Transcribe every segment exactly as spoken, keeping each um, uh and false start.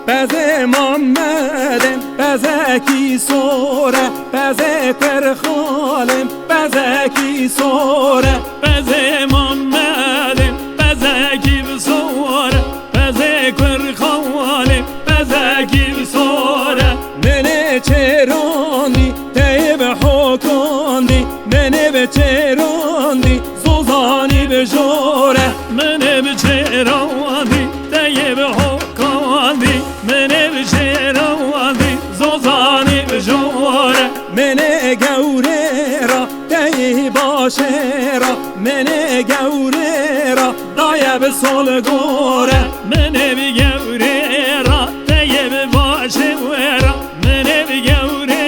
Pezê Mamedê, pezekî sor e, pezê Kurxalê, pezekî sor e. Pezê Mamedê, pezekî bi sor e, pezê Kurxalê, pezekî bi sor e. Min ê çêrandî, teyê bi hokandî, min ê bi çêrandî, zozanî bi jor e. Min ê bi çêrandî, teyê bi hokandî, min ê bi çêrandî, zozanî bi jor e. Min ê gewrê ra, teyê başê ra, min ê gewrê ra, daye bi sol gore. Min ê bi gewrê ra, teyê bi başê ra, min ê bi gewrê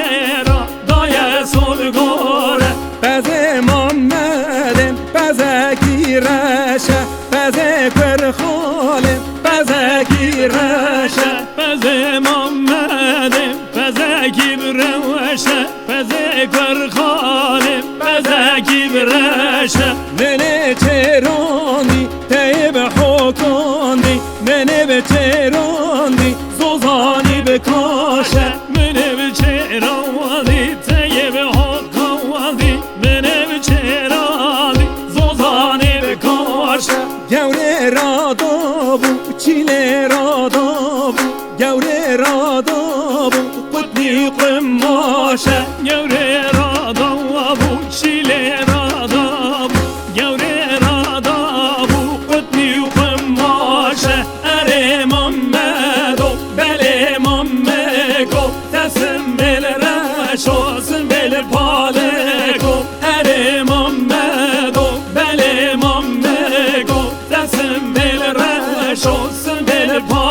ra, daye sol gore. Pezê Mamedê, pezekî reş e, pezê Kurxalê, pezekî reş e. Pezê Mamedê, pezekî bi reş e, pezê Kurxalê, pezekî bi reş e. Min ê çêrandî, teyê bi hokandî, min ê bi çêrandî, zozanî bi kaş e. Min ê bi çêrandî, teyê bi hokandî, min ê bi çêrandî, zozanî bi kaş e. Gewrê ra dabû, çîlê ra dabû, gewrê ra dabû, qutnî qumaş e. Gewrê ra dabû, çîlê ra dabû, gewrê ra dabû, qutnî qumaş e. Erê Mamedo, belê Mameko, te simbêl reşo, simbêl paleko. Erê Mamedo, belê Mameko, te simbêl reşo, simbêl paleko.